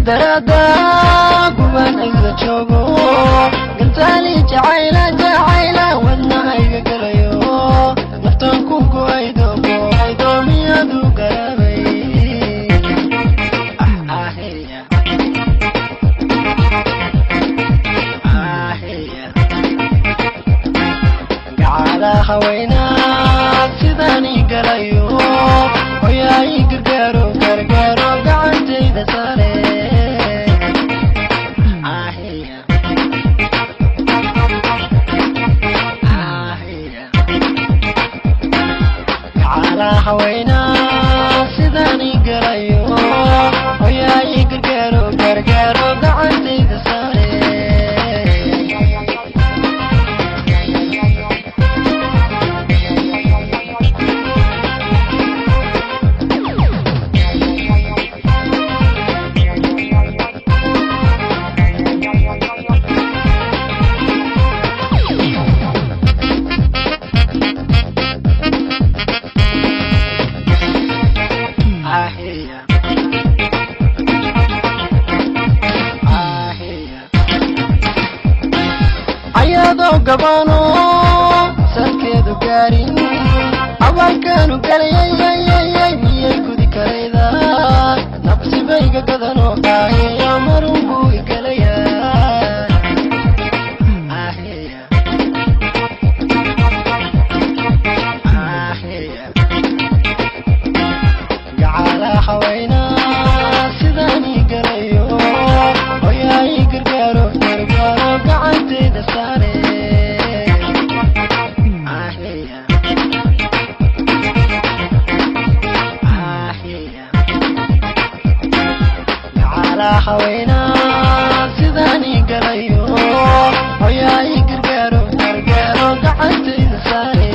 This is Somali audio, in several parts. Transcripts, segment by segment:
Daraada kuban agda joogo, gantaali jacayla jacayla wadnahayga galayo, naftan ku go'aydo go'aydo, miyadu garaabay? Aheya, aheya, gacala haweenaad sidaan ii galayo, hoyaa ii gargaaro gargaaro, gacantayda saare. Aheya, aheya, gacala haweenaad sidaan ii galayo, hoyaa ii gargaaro gargaaro, gacantayda saare. Aheya, aheya, ayadoo gabano sankeedu gaarin, abaalkaanu galayayayayay, miyay gudi karayda? Nabsibayga gadanoo, aheya, marun buu igalayaa. Aheya, aheya, gacala haweynaa sidaan ii galayo, hoyaa ii gargaaro gargaaro, gacantayda saare. Aheya, aheya, gacala haweynaa sidaan ii galayo, hoyaa ii gargaaro gargaaro, gacantayda saare.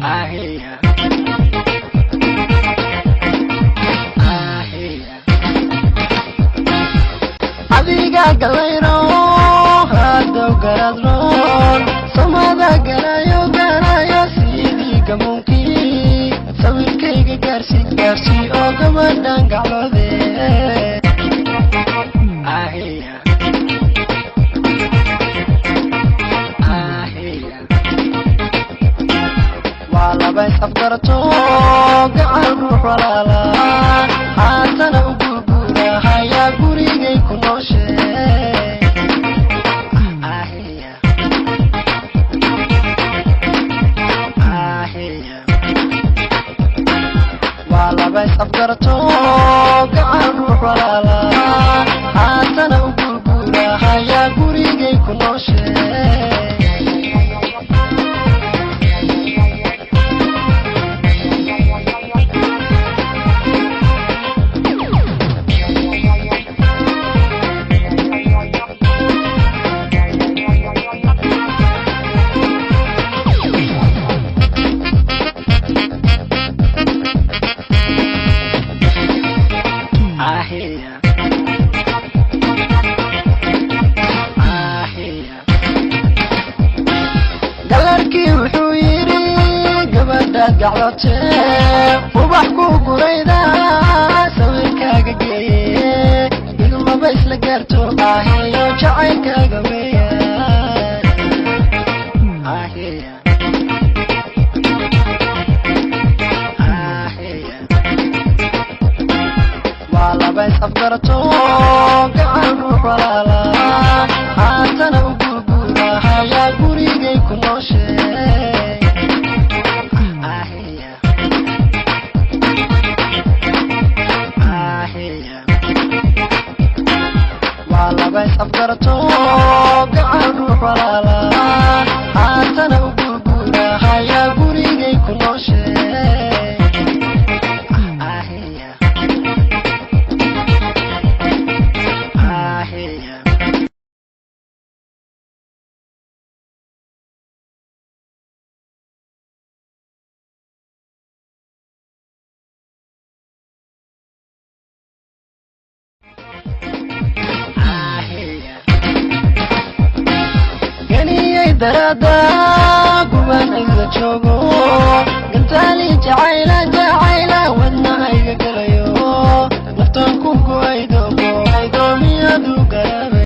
Aheya, aheya, adiga galayro haddow garadroon samada galayo galayo, sidii gamuunkii sawirkayga gaarsii gaarsii oo gabadhan gacloode. Aheya, aheya, waa laba is afgarato, gacan ruux walaala, haatana u guurguurahayaa gurigay ku nooshe. Aheya, aheya, waa laba is afgarato, gacan ruux walaala, haatana u guurguurahayaa gurigay ku nooshe. Aheya, aheya, galarkii wuxuu yidhi gabadhaad gaclotee ubax ku gurayda sawirkaaga geeye, ilmaba isla gaarto, aheyo, jacaylkaaga weeya. Aheya, aheya, waa laba is afgarato, gacan ruux walaala, haatana u guurguurahayaa gurigay ku nooshe. Aheya, aheya, waa laba is afgarato, gacan ruux walaala, haatana u guurguurahayaa gurigay ku nooshe. Aheya, aheya. Daraada gubaan cidla joogo.